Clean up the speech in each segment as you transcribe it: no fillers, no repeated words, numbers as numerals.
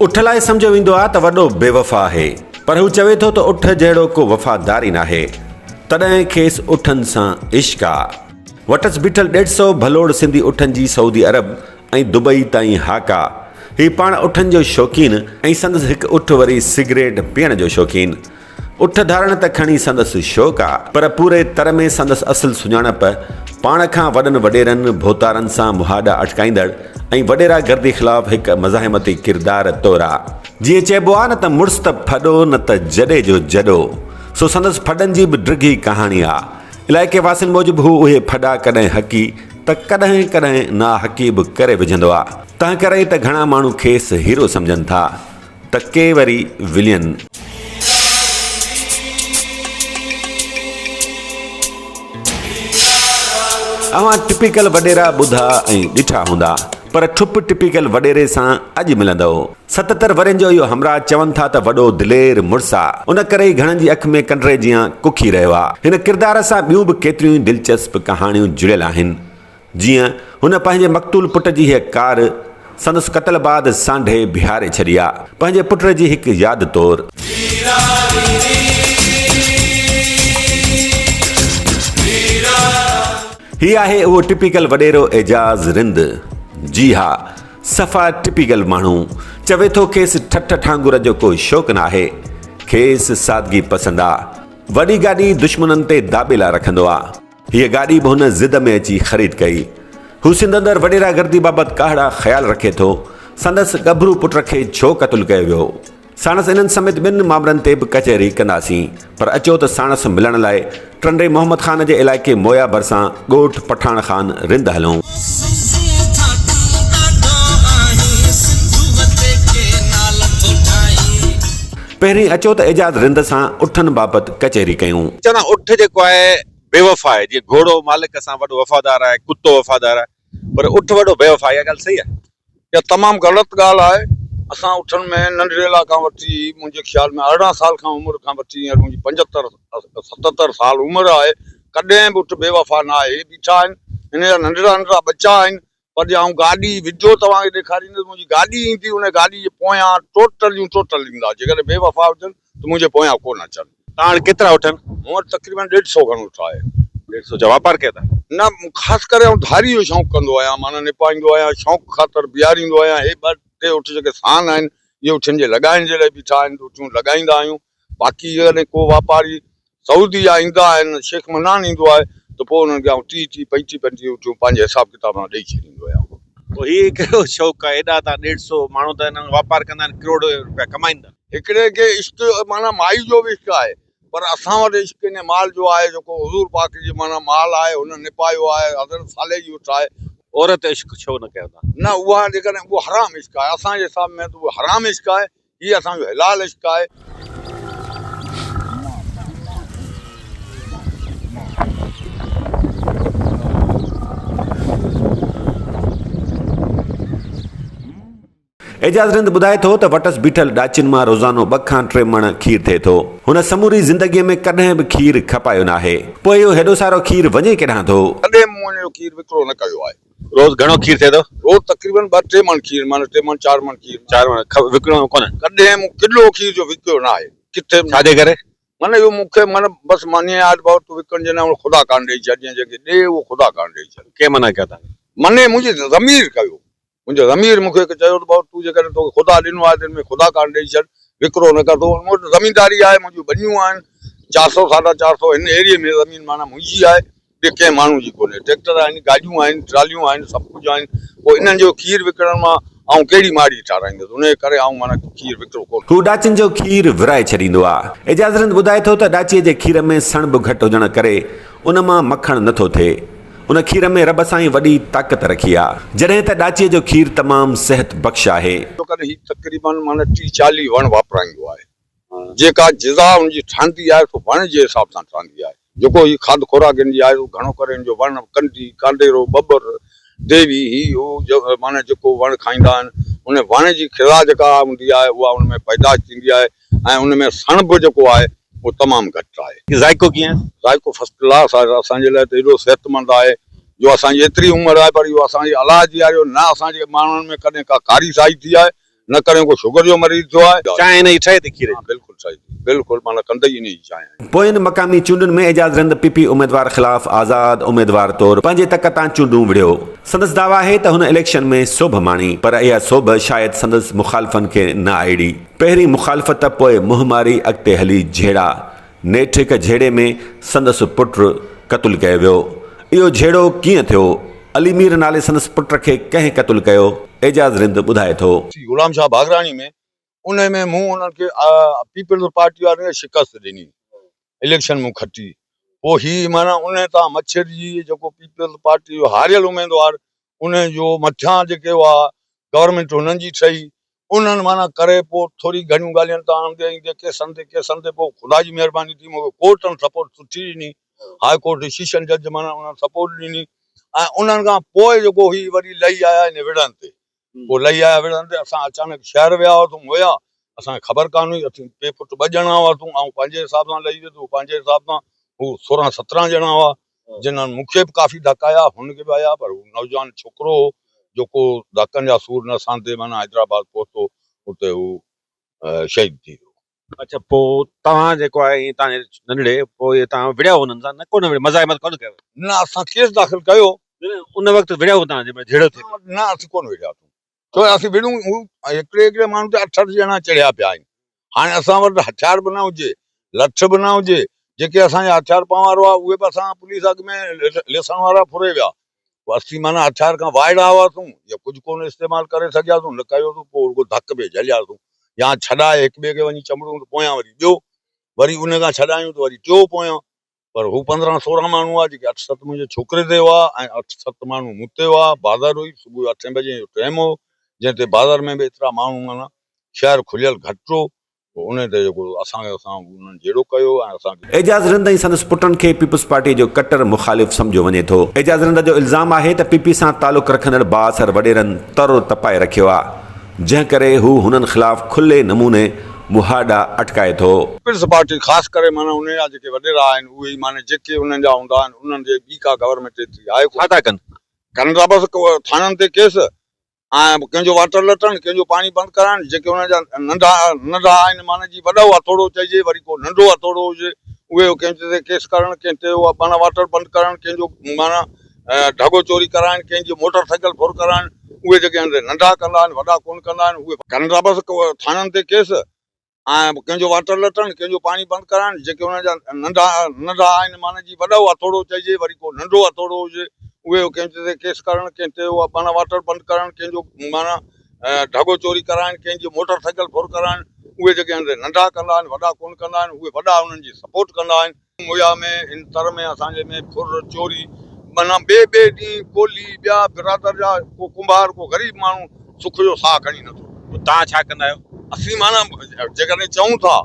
اٺ لاء سمجهيو ويندو آ ته وڏو بيوفا آهي، پر هو چوي ٿو ته اٺ جهڙو ڪو وفادار ئي ناهي. تڏهن کيس اٺن سان عشق آ. وٽس بيٺل ڏيڍ سئو ڀلوڙ سنڌي اٺن جي سعودي عرب ۽ دبئي تائين هاڪ آ. هي پاڻ اٺن جو شوقين ۽ سندس هڪ اٺ وري سگريٽ پيئڻ جو شوقين. اٺ ڌارڻ ته کڻي سندس شوق آ، پر پوري تر ۾ سندس اصل سڃاڻپ پاڻ کان وڏن وڏيرن، ڀوتارن سان مهاڏا اٽڪائيندڙ ۽ وڏيرا گردي خلاف هڪ مزاحمتي ڪردار طور آ. جيئن چئبو آ نه ته مڙس ته ڦڏو نه ته جڏي جو جڏو. سو سندس ڦڏن جي به ڊگهي ڪهاڻي آ. علائقي واسين موجب هو اهي ڦڏا ڪڏهن حقي ته ڪڏهن ڪڏهن ناحقي به ڪري وجهندو آ. تنهنڪري ئي ته گهڻا ماڻهو کيس هيرو سمجهن ٿا ته ڪي وري ولين. اوهان ٽپيڪل وڏيرا ٻڌا ۽ ڏٺا هوندا پر ٺپ ٽپيڪل وڏيري سان اڄ ملندؤ. 77 ورهين جو اهو همراهه چون ٿا ته وڏو دلير مڙس آ، ان ڪري ئي گهڻن جي اک ۾ ڪنڊري جيان ڪکي رهيو آ. هن ڪردار سان ٻيون به ڪيتريون ئي دلچسپ ڪهاڻيون جڙيل آهن. جيئن هن پنهنجي مقتول پٽ جي هيء ڪار سندس قتل بعد سانڍي بيهاري ڇڏي آ، پنهنجي پٽ جي هڪ ياد طور. هي آهي اهو ٽپيڪل وڏيرو اعجاز رند. جي ها! صفا ٽپيڪل ماڻهو. چوي ٿو کيس ٺٺ ٺانگر جو ڪو شوق ناهي. کيس سادگي پسند آ. وڏي گاڏي دشمنن تي داٻيلا رکندو آ. هيء گاڏي به هن ضد ۾ اچي خريد ڪئي. هو سنڌ اندر وڏيرا گردي بابت ڪهڙا خيال رکي ٿو؟ سندس ڳڀرو پٽ کي ڇو قتل ڪيو ويو؟ ساڻس انهن سميت ٻين مامرن تي به ڪچهري ڪنداسين پر اچو ته ساڻس ملڻ لاء ٽنڊي محمد خان جي علائقي مويا ڀرسان ڳوٺ پٺاڻ خان رند هلون. پهرين اچو ته اعجاز رند سان اٺن بابت ڪچهري ڪيون. چوندا آهن اٺ جيڪو آهي بيوفا آهي، جيئن گهوڙو مالڪ سان وڏو وفادار آهي، ڪتو وفادار آهي پر اٺ وڏو بيوفا آهي، اها ڳالهه صحيح آهي؟ اها تمام غلط ڳالهه آهي. اسان اٺن ۾ ننڍڙي لا کان وٺي منهنجي خيال ۾ 18 سال کان عمر کان وٺي هينئر منهنجي 75 77 سال عمر آهي ڪڏهن به اٺ بي وفا نه آهي. هي بيٺا آهن هن جا ننڍڙا ننڍڙا ٻچا آهن پر جي آئون گاڏي وڊيو توهان کي ڏيکاريندس منهنجي گاڏي ايندي ان گاڏي جي پويان ٽوٽل جون ٽوٽل ايندا جيڪڏهن بي وفا هجن ته منهنجي پويان ڪو نه اچن. توهان وٽ ڪيترا اٺ آهن؟ مون وٽ تقريبن ڏيڍ سئو کن اٺ آهي. ڏيڍ سئو ڇا واپار ڪيو ٿا؟ نه، خاص ڪري آئون ڌاري جو شوق ڪندو آهيان، معنيٰ نپائيندو آهيان، شوق خاطر بيهاريندو آهيان. هي ٻه ٽي اٺ جيڪي سان آهن، اهي اٺن جي لڳائڻ جي لاء بيٺا آهن ته اٺيون لڳائيندا آهيون. باقي جيڪڏهن ڪو واپاري سعودي جا ايندا آهن، شيخ منان ايندو آهي ته پوء انهن کي آئون 30 30 35 35 اٺيون پنهنجي حساب ڪتاب سان ڏئي ڇڏيندو آهيان. پوء هي ڪهڙو شوق آهي؟ ايڏا تان ڏيڍ سئو ماڻهو ته انهن واپار ڪندا آهن، ڪروڙ روپيا ڪمائين ٿا. هڪڙي کي عشق معنيٰ مائي جو به عشق آهي پر اسان وٽ عشق ان مال جو آهي جيڪو حضور پاڪ جي معنيٰ مال آهي هن نپايو آهي حضرت صالح جي اٺ آهي. عورت عشق ڇو نه ڪيو ٿا؟ نه اها جيڪڏهن اهو حرام عشق آهي اسان جي حساب ۾ ته اهو حرام عشق آهي هي اسان جو حلال عشق آهي. اعجاز رند ٻڌائي ٿو ته وٽس بيٺل ڏاچين مان روزانو ٻه کان ٽي مڻ کير ٿئي ٿو. هن سموري زندگيء ۾ ڪڏهن به کير کپايو ناهي. پوء اهو هيڏو سارو کير وڃي ڪيڏانهن ٿو؟ ڪڏهن مون ان جو کير وڪرو نه ڪيو آهي. روز گهڻو کير ٿئي ٿو؟ روز تقريبن ٻه ٽي مڻ کير معنيٰ ٽي مڻ چار مڻ کير. چار مڻ وڪڻو ڪونهي؟ ڪڏهن مون ڪلو کير جو وڪيو ناهي. ڪٿي به. ڇا جي ڪري؟ معنيٰ اهو مون کي معنيٰ بس معني آهي ته بابا تون وڪڻجي نه خدا ڪانه ڏئي ڇڏ جنهن کي ڏي اهو خدا ڪانه ڏئي ڇڏ. ڪنهن منع ڪيو توهان کي؟ معني منهنجي ضمير ڪيو. منهنجو ضمير مون کي چيو ته بابا تون جيڪڏهن توکي خدا ڏنو آهي ته ان ۾ خدا ڪارڻ ڏئي ڇڏ، وڪرو نه ڪر. تو مون وٽ زمينداري آهي، منهنجون ٻنيون آهن، چار سئو ساڍا چار سئو هن ايريي ۾ زمين معنيٰ منهنجي آهي، ٻئي ڪنهن ماڻهو جي ڪونهي. ٽريڪٽر آهن، گاڏيون آهن، ٽراليون آهن، سڀ ڪجهه آهن، پوء انهن جو کير وڪڻڻ مان آئون ڪهڙي ماڙي ٺاراهيندس، انهيء ڪري آئون معنيٰ کير وڪرو ڪونه. هو ڏاچين جو کير ورهائي ڇڏيندو آهي. اعجاز رند ٻڌائي ٿو ته ڏاچيء جي کير ۾ سڻڀ گهٽ هجڻ ڪري ان مان مکڻ نٿو ٿئي. ان کير ۾ رب سائين وڏي طاقت رکي آ. جڏهن ته ڏاچيء جو کير تمام صحت بخش آهي. ڇوڪر هي تقريباً معنيٰ 30 40 وڻ واپرائيندو آهي. جيڪا جزا ان جي ٺهندي آهي سو وڻ جي حساب سان ٺهندي آهي. جيڪو هي کاڌ خوراڪ هن جي آهي سو گهڻو ڪري هن جو وڻ ڪنڊي، ڪانڊيرو، ٻٻر، ديوي هي هو معنيٰ جيڪو وڻ کائيندا آهن ان وڻ جي خذا جيڪا هوندي آهي اها ان ۾ پيدائش ٿيندي آهي. ۽ ان ۾ سڻڀ جيڪو آهي اهو تمام گهٽ آهي. ذائقو ڪيئن آهي؟ ذائقو فرسٽ ڪلاس آهي اسان جي لاء ته ايڏو صحتمند آهي جو اسان جي ايتري عمر آهي پر اهو اسان جي الله جي آهي جو نه اسان جي ماڻهن ۾ ڪڏهن ڪا ڪاري سائي ٿي آهي نه ڪڏهن ڪو شگر جو مريض ٿيو آهي. چانهه هن جي ٺهي ٿي کير جي. ها بلڪل ٺهي ٿي بلڪل معنيٰ قند جي انهي جي چانهه آهي. پوئين مقامي چونڊن ۾ اعجاز رند پي پي اميدوار خلاف آزاد اميدوار طور پنهنجي تڪ تان چونڊون وڙهيو. سندس دعويٰ آهي ته هن اليڪشن ۾ سوڀ ماڻي پر اها سوڀ شايد سندس مخالفن کي نه آئڙي. پهرين مخالفت پوء منهن ماري اڳتي هلي جهيڙا. نيٺ هڪ جهيڙي ۾ سندس پٽ قتل ڪيو ويو. اهو جهيڙو ڪيئن ٿيو؟ علي مير نالي سندس پٽ کي ڪنهن قتل ڪيو؟ اعجاز رند ٻڌائي ٿو. ٿي غلام شاهه باگراڻي ۾ انهي ۾ مون انهن کي پيپلز پارٽي وارن کي شڪست ڏني اليڪشن مون کٽي پوء هي معنيٰ انهي تان مڇرجي جيڪو پيپلز پارٽي جو هاريل اميدوار انهي جو مٿيان جيڪي هئا گورنمينٽ هنن جي ٺهي انهن معنيٰ ڪري پوء ٿوري گهڻيون ڳالهين تان آندي ايندي ڪيسن تي ڪيسن تي پوء خدا جي مهرباني ٿي مونکي ڪورٽن سپورٽ سٺي ڏني هاء ڪورٽ جي سيشن جج معنيٰ انهن سپورٽ ڏني ۽ انهن کان پوء جيڪو هي وري لهي آيا ان وڙهن تي پوء لهي آيا وڙهن تي اسان اچانڪ شهر ويا هئاسون مويا اسان کي خبر ڪانه هئي اسين ٽي پٽ ٻه ڄڻا هئاسون آئون پنهنجي حساب سان لهي ويس هو پنهنجي حساب سان هو 16 17 ڄڻا هئا جنھن مون کي به ڪافي ڌڪ آيا، هن کي به آيا پر هو نوجوان ڇوڪرو هو جو ڪو ڌڪن جا سور نه سھندي معنيٰ حيدرآباد پهتو اتي هو شهيد ٿي ويو. اڇا پوء توهان جيڪو آهي ائين توهان جي ننڍڙي پوء اهي توهان وڙهيا هنن سان نه ڪونه وڙهيا مزاحمت ڪونه ڪيو؟ نه اسان ڪيس داخل ڪيو. نه نه ان وقت وڙهيا هو توهان جنهن مهل جهيڙو ٿئي پيو؟ نه اسين ڪونه وڙهياسون. ڇو اسين وڙهون هو هڪڙي هڪڙي ماڻهو تي اٺ اٺ ڄڻا چڙهيا پيا آهن هاڻي اسان وٽ هٿيار به نه هجي لٺ به نه هجي جيڪي اسان جا هٿيار پنهوار هئا اهي به اسان پوليس اڳ ۾ ليسڻ وارا ڦري ويا پوء اسين معنيٰ هٿيار کان وائڙا هئاسون يا ڪجهه ڪونه استعمال ڪري سگهياسون نه ڪيوسون پوء رڳو ڌڪ به جهلياسون يا ڇڏائي هڪ ٻئي کي وڃي چنبڙون ته پويان وري ٻيو وري ان کان ڇڏايون ته وري ٽيو پويان پر هو 15 16 ماڻهو هئا جيڪي اٺ ست منهنجي ڇوڪري تي هئا ۽ اٺ ست ماڻهو مون تي هئا. بازار هئي، صبح جو اٺين بجي جو ٽيم هو، جنهن تي بازار ۾ به ايترا ماڻهو معنيٰ شهر کليل گهٽ هو، پوء انهي تي جيڪو اسان کي اسان انهن جهيڙو ڪيو ۽ اسان کي. اعجاز رند ۽ سندس پٽن کي پيپلز پارٽي جو ڪٽر مخالف سمجهيو وڃي ٿو. اعجاز رند جو الزام آهي ته پي پي سان تعلق رکندڙ بااثر وڏيرن تر تپائي رکيو آ. جنهن ڪري هو هنن خلاف کلي نموني مهاڏا اٽڪائي ٿو. پيپلز پارٽي خاص ڪري معنيٰ انهن جا جيڪي وڏيرا آهن اهي ئي معنيٰ جيڪي انهن جا هوندا آهن انهن جي ٻي ڪا گورنمينٽ ايتري آهي ڇا ٿا ڪن؟ ڪن ٿا بس ٿاڻن تي ڪيس ۽ ڪنهن جو واٽر لٽڻ ڪنهن جو پاڻي بند ڪرائڻ جيڪي انهن جا ننڍا ننڍا آهن معنيٰ جي وڏو هٿوڙو چئجي وري ڪو ننڍو هٿوڙو هجي اهي ڪنهن تي ڪيس ڪرڻ ڪنهن تي معنيٰ واٽر بند ڪرڻ ڪنهن جو معنيٰ ڍڳو چوري ڪرائڻ، ڪنهن جي موٽر سائيڪل ڦر ڪرائڻ، اهي جيڪي آهن سي ننڍا ڪندا آهن، وڏا ڪونه ڪندا آهن، اهي ڪن ٿا بس ٿاڻن تي ڪيس ۽ ڪنهن جو واٽر لٽڻ، ڪنهن جو پاڻي بند ڪرائڻ، جيڪي انهن جا ننڍا ننڍا آهن معنيٰ جي وڏو هٿوڙو چئجي وري ڪو ننڍو هٿوڙو هجي، اهي ڪنهن تي ڪيس ڪرڻ، ڪنهن تي معنيٰ واٽر بند ڪرڻ، ڪنهن جو معنيٰ ڍڳو چوري ڪرائڻ، ڪنهن جي موٽر سائيڪل ڦر ڪرائڻ، اهي جيڪي آهن سي ننڍا ڪندا آهن، وڏا ڪونه ڪندا آهن، اهي وڏا انهن جي سپورٽ ڪندا آهن. مويا ۾ هن تر ۾ اسان جي ۾ ڦر چوري معنيٰ ٻئي ٻئي ڏينهن ڪولهي ٻيا برادر جا ڪو ڪنڀار ڪو غريب ماڻهو سک جو ساهه کڻي نٿو. پوء توهان ڇا ڪندا آهيو؟ اسين معنيٰ جيڪڏهن چئون ٿا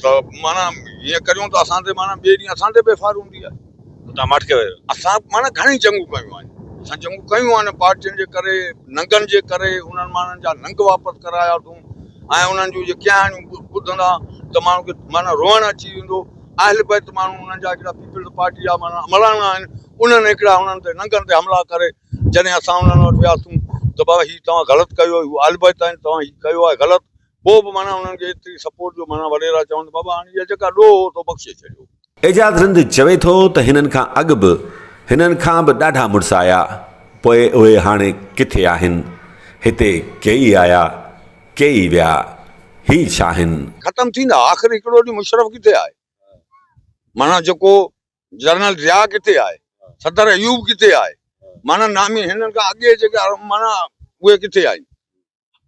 ته معنيٰ هيئن ڪريون ته اسان تي معنيٰ ٻئي ڏينهن اسان تي به ايف I R هوندي آهي. پوء توهان ماٺ ڪيو ويو؟ اسان معنيٰ گهڻئي جنگون ڪيون آهن. اسان جنگون ڪيون آهن پارٽين جي ڪري، ننگن جي ڪري، انهن ماڻهن جا ننگ واپس ڪرايا اٿئون ۽ انهن جون جي ڪهاڻيون ٻڌندا ته ماڻهو کي معنيٰ روئڻ اچي ويندو. اهل بيت ماڻهو انهن جا هڪڙا پيپلز پارٽي جا معنيٰ عملاڻا آهن، انهن هڪڙا انهن تي ننگن تي حملا ڪري جڏهن اسان انهن وٽ وياسون ته بابا هي توهان غلط ڪيو، هو اهل بيت آهن، توهان هي ڪيو آهي غلط. پوء به معنيٰ انهن کي ايتري سپورٽ جو معنيٰ وڏيرا چون ته بابا هاڻي اها جيڪا ڏوهه هو سو بخشي ڇڏيو. اعجاز رند چوي ٿو ته هنن کان اڳ به هنن کان به ڏاڍا مڙس آيا، پوء اهي هاڻي ڪٿي آهن؟ هتي ڪيئي آيا، ڪيئي ويا، هي ڇاهن؟ ختم ٿيندا، آخر هڪڙو ڏينهن مشرف ڪٿي آهي؟ معنيٰ جيڪو جنرل ضياء ڪٿي آهي؟ صدر ايوب ڪٿي آهي؟ معنيٰ نامي هنن کان اڳي جيڪي معنيٰ اهي ڪٿي آهن؟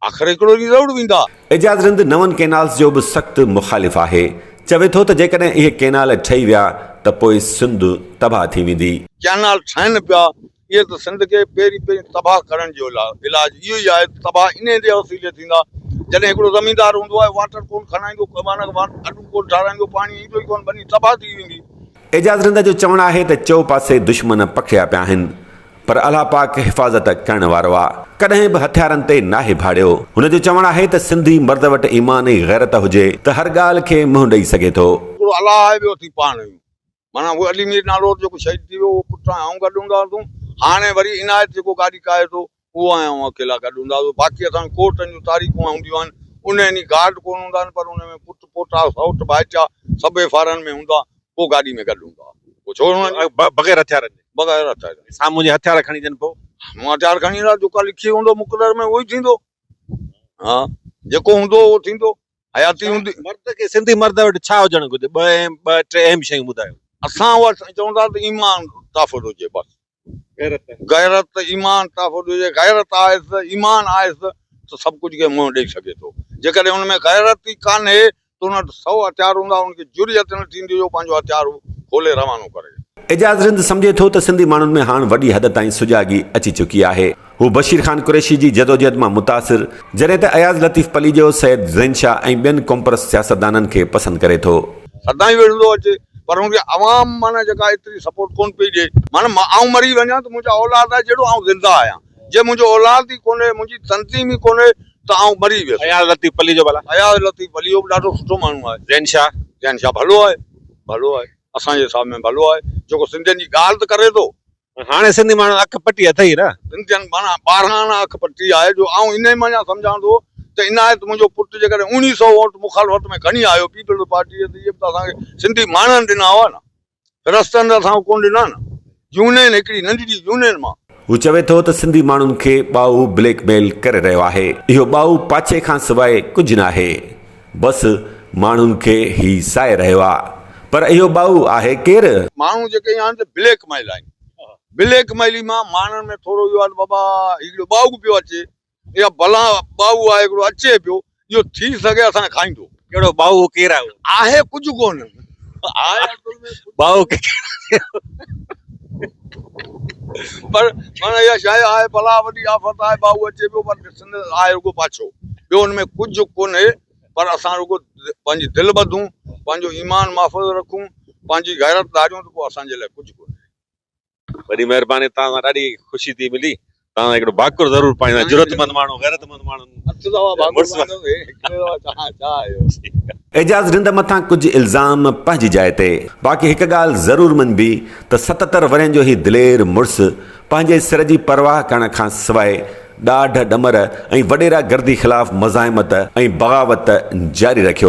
آخر هڪڙو ڏينهن ضرور ويندا. اعجاز رند نون ڪينالز جو به سخت مخالف آهي. چوي ٿو ته جيڪڏهن اهي ڪينال ٺهي ويا ته پوء سنڌ تباهه ٿي ويندي. ڪينال ٺهن پيا اهي ته سنڌ کي پهرين پهرين تباهه ڪرڻ جو علاج اهو ئي آهي ته تباهه انهي جي وسيلي ٿيندا. جڏهن هڪڙو زميندار هوندو آهي واٽر ڪونه کڻائيندو معنيٰ اڏون ڪونه ٺهرائيندو پاڻي ايندو ئي ڪونه ٻني تباهه ٿي ويندي. اعجاز رند جو چوڻ آهي ته چئو پاسي دشمن پکڙيا پيا آهن. پر الله پاڪ حفاظت ڪرڻ وارو آ، ڪڏهن به هٿيارن تي ناهي ڀاڙيو. هن جو چوڻ آهي ته سنڌي مرد وٽ ايمان ۽ غيرت هجي ته هر ڳالهه کي منهن ڏئي سگهي ٿو. هڪڙو الله آهي ٻيو اسين پاڻ آهيون. معنيٰ هو علي مير نالو جيڪو شهيد ٿي ويو اهو پٽ ۽ آئون گڏ هوندا هئاسون. هاڻي وري عنايت جيڪو گاڏي ڪاهي ٿو. اهو ۽ آئون اڪيلا گڏ هوندا هئاسون. باقي اسان جون ڪورٽن جون تاريخون هونديون آهن، ان يعني گارڊ ڪونه هوندا آهن پر ان ۾ پٽ پوٽا، سئوٽ ڀائٽيا سڀ ايف آرن ۾ هوندا، پوء گاڏي ۾ گڏ هوندا. پوء ڇو هنن جي. بغير هٿيارن جي. بغير هٿيارن جي. سامهون جي هٿيار کڻي اچن پوء. سامهون هٿيار کڻي ايندا، جيڪا لکي هوندو مقدر ۾ اهو ئي ٿيندو. ها جيڪو هوندو اهو ٿيندو. حياتي هوندي. مرد کي سنڌي مرد وٽ ڇا هجڻ گهرجي؟ ٻه اهم ٻه ٽي اهم شيون ٻڌايو. اسان اها چون ٿا ته ايمان تحفظ هجي بس. غيرت. غيرت ايمان تحفظ هجي غيرت آهيس ايمان آهيس ته سڀ ڪجهه کي منهن ڏئي سگهي ٿو. جيڪڏهن ان ۾ غيرت ئي ڪانهي ته ان وٽ سو هٿيار هوندا ان کي جرئت نه ٿيندي جو پنهنجو هٿيار هو کولي روانو ڪري. اعجاز رند سمجهي ٿو ته سنڌي ماڻهن ۾ هاڻ وڏي حد تائين سجاڳي اچي چڪي آهي. هو بشير خان قريشي جي جدوجهد مان متاثر، جڏهن ته اياز لطيف پليجو، سيد زين شاهه ۽ ٻين قومپرست سياستدانن کي پسند ڪري ٿو. سدائين وڙهندو اچي پر ان کي عوام معنيٰ جيڪا ايتري سپورٽ ڪونه پئي ڏئي معنيٰ آئون مري وڃان ته منهنجا اولاد آهي جهڙو آئون زنده آهيان جي منهنجو اولاد ئي ڪونهي منهنجي تنظيم ئي ڪونهي ته آئون مري ويس. اياز لطيف پليجو ڀلا. اياز لطيف پليجو به ڏاڍو سٺو ماڻهو آهي. زين شاهه. زين شاهه ڀلو آهي ڀلو آهي اسان جي حساب ۾ ڀلو آهي جيڪو سنڌين جي ڳالهه ته ڪري ٿو. هاڻي سنڌي ماڻهن اک پٽي اٿئي نه. سنڌين معنيٰ 12 آنا اک پٽي آهي جو آئون انهي منجهان سمجهان ٿو ته عنايت منهنجو پٽ جيڪڏهن اوڻيهه سئو ووٽ مخالفت ۾ کڻي آيو پيپلز پارٽي جي ته اهي به ته اسان کي سنڌي ماڻهن ڏنا هئا نه فرستن ته اسان کي ڪونه ڏنا نه يونين هڪڙي ننڍڙي يونين مان. هو چوي ٿو ته سنڌي ماڻهن کي ٻائو بليڪ ميل ڪري رهيو آهي. اهو ٻائو پاڇي کان سواء ڪجهه ناهي. بس ماڻهن کي هي سائي رهيو آ. پر اهو ٻائو آهي ڪير؟ ماڻهو جيڪي آهن ته بليڪ ميل آهن. بليڪ ميلي مان ماڻهن ۾ ٿورو اهو آهي ته بابا هي هڪڙو ٻائو پيو اچي يا بلا ٻائو آهي هڪڙو اچي پيو اهو ٿي سگهي اسان کي کائيندو. ڪهڙو ٻائو ڪير آهي اهو؟ آهي ڪجهه ڪونه. آهي اصل ۾ ڪجهه ٻائو ڪير پر معنيٰ اها شيء آهي بلا وڏي آفت آهي ٻائو اچي پيو پر ڏسندي آهي رڳو پاڇو ٻيو ان ۾ ڪجهه ڪونهي پر اسان رڳو پنهنجي دل ٻڌون پنهنجو ايمان محفوظ رکون پنهنجي غيرت ڌاريون ته پوء اسان جي لاء ڪجهه ڪونهي. وڏي مهرباني توهان سان ڏاڍي خوشي ٿي ملي توهان هڪڙو ڀاڪر ضرور پائيندا جرئت مند ماڻهو غيرت مند ماڻهو اعجاز رند مٿان ڪجهه الزام پنهنجي جاء تي باقي هڪ ڳالهه ضرور مڃبي ته 77 ورهين جو هي دلير مڙس پنهنجي سر جي پرواهه ڪرڻ کان سواء ڏاڍ ڏمر ۽ وڏيرا گردي خلاف مزاحمت ۽ بغاوت جاري رکيو.